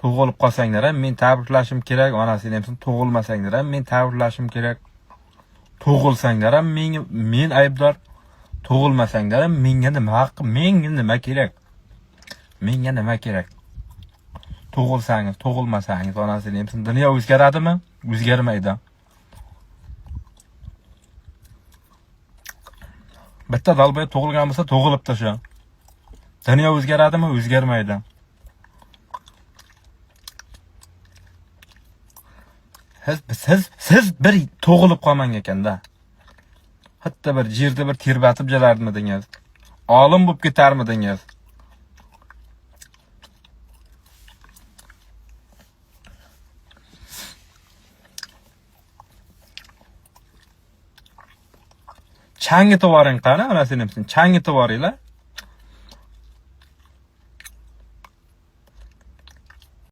Tug'ilib qolsanglar ham men tabriklashim kerak, onasini emsin, tug'ilmasanglar ham men tabriklashim kerak. Tug'ilsanglar ham men aybdor. Tug'ilmasanglar ham menga nima haqqi, menga nima kerak? Menga nima kerak? Tug'ilsangiz, tug'ilmasangiz, onasini emsin, dunyo o'zgaradimi? O'zgarmaydi. Bitta dalbay tug'ilgan bo'lsa, tug'ilib tasha. Dunyo o'zgaradimi? O'zgarmaydi. Siz bir tug'ilib qolmang ekanda. Hatto bir yerda bir terbatib jalarmidingiz? Olim bo'lib ketarmidingiz? Changitib yuboring qani, onasini emsin. Changitib yuboringlar.